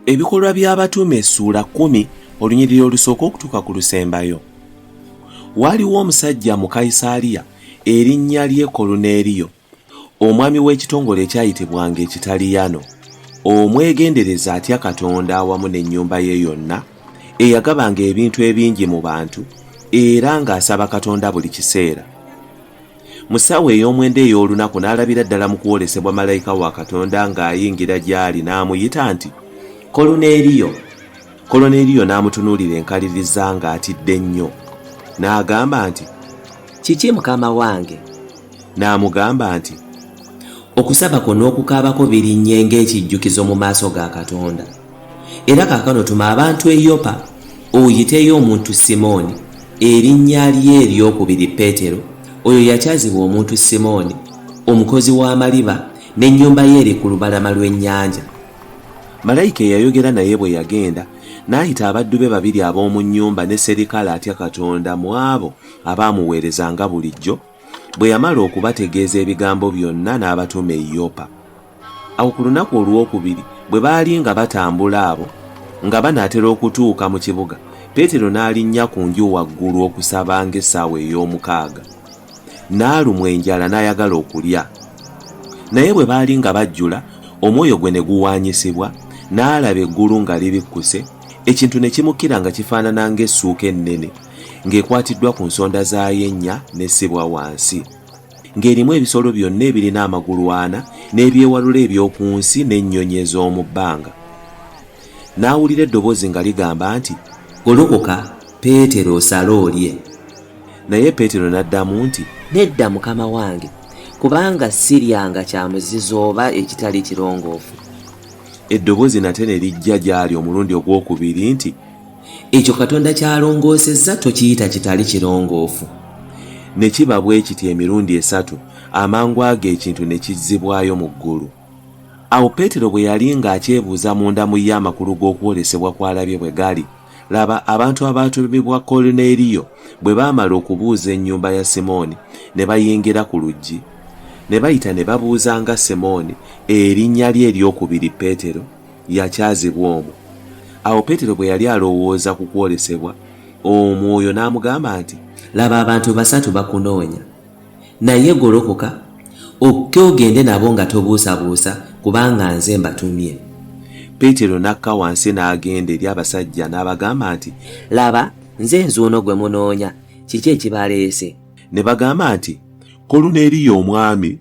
Ebikolwa by'Abatume essuula kkumi olunyiriri olusooka okutuuka ku lusembayo. Waaliwo omusajja mu Kayisaaliya erinnya lye Koluneeriyo, omwami w'ekitongole ekyayitibwanga Ekitaliyano, omwegendereza atya Katonda awamu n'ennyumba ye yonna, eyagabanga ebintu ebingi mu bantu era ng'asaba Katonda buli kiseera. Mu ssaawa ey'omwenda ey'olunaku n'alabira ddala mu kwolesebwa malayika wa Katonda ng'ayingira gy'ali n'amuyita nti, Koluneeriyo! Koluneeriyo n'amutunuulira enkaliriza ng'atidde nnyo. N'agamba nti, Kiki mukama wange? N'amugamba nti, Okusaba kwo n'okukaaba kwo birinnye ng'ekijjukizo mu maaso ga Katonda. Era kaakano tuma abantu e Yopa oyiteyo omuntu Simooni, erinnya lye ery'okubiri Peetero, oyo yakyazibwa omuntu Simooni, omukozi w'amaliba, n'ennyumba ye eri ku lubalama lw'ennyanja. Malayika eyayogera naye bwe yagenda, n'ayita abaddu be babiri ab'omu nnyumba ne serikale atya Katonda mu abo abaamuweerezanga bulijjo, Bwe yamala okubategeeza ebigambo byonna n'abatuma e Yopa. Awo ku lunaku olwokubiri bwe baali nga batambula abo nga banaatera okutuuka mu kibuga, Peetero n'alinnya ku nju waggulu okusaba ng'essaawa ey'omukaaga. N'alumwa enjala n'ayagala okulya. Naye bwe baali nga bajjula, omwoyo gwe ne guwaanyisibwa, n'alaba eggulu nga libikkuse, ekintu ne kimukkira nga kifaanana ng'essuuka ennene, ng'ekwatiddwa ku nsonda zaayo ennya n'essibwa wansi, ng'erimu ebisolo byonna ebirina amagulu ana n'ebyewalula eby'oku nsi n'ennyonyi ez'omu bbanga. N'awulira eddoboozi nga ligamba nti, Golokoka, Peetero, osale olye. Naye Peetero n'addamu nti, Nedda, Mukama wange, kubanga siryanga kya muzizo oba ekitali kirongoofu. Eddoboozi nate ne lijja gy'ali omulundi ogw'okubiri nti, Ekyo Katonda ky'alongoosezza tokiyita kitali kirongoofu. Ne kiba bwe kityo emirundi esatu, amangu ago ekintu ne kizzibwayo mu ggulu. Awo Peetero bwe yali ng'akyebuuza munda mu ye amakulu g'okwolesebwa kw'alabye bwe gali, laba, abantu abaatumibwa Koluneeriyo bwe baamala okubuuza ennyumba ya Simooni, ne bayingira ku luggi. Ne bayita ne babuuza nga Simooni, erinnya lye ery'okubiri Peetero, yakyazibwa omwo. Awo Peetero bwe yali alowooza ku kwolesebwa, Omwoyo n'amugamba nti, Laba abantu basatu bakunoonya. Naye golokoka, okke ogende nabo nga tobuusabuusa, kubanga nze mbatumye. Peetero n'akka wansi n'agenda eri abasajja n'abagamba nti, Laba, nze nzuuno gwe munoonya. Kiki ekibaleese? Ne bagamba nti, Koluneeriyo omwami.